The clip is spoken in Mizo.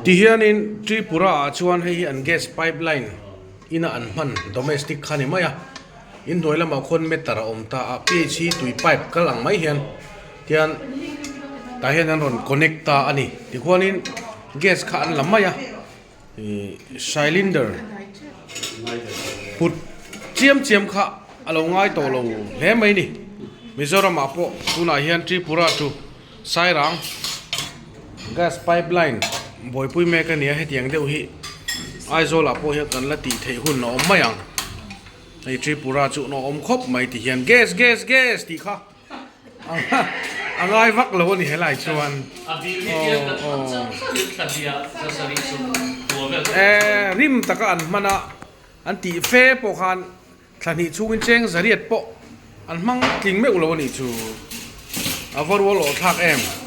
Tihianin Tripura ah chuan hei hi an gas pipeline ina an hman domestic kha ni mai a, inhnuai lamah khuan meter a awm ta a, ph hi tui pipe kal ang mai hian tian tah hian an rawn connect ta a ni. Tikhuanin gas kha an la mai a. Ih cylinder put chiam chiam kha a lo ngai tawh lo hle mai ni Mizoram ah pawh tunah hian Tripura chu Sairang gas pipeline buaipui mek a ni a hetiang deuh hi Aizawl ah pawh hian kan la tih theih hun a awm mai ang hei Tripura chu a awm khawp mai ti hian gas gas gas tih kha. A ngai vak lo a ni helai chuan. Aw rim taka an hman a, an tih fe pawh khan thla hnih chhungin cheng zariat pawh an hmang tling meuh lo a nih chu. A va rual awh thlak em.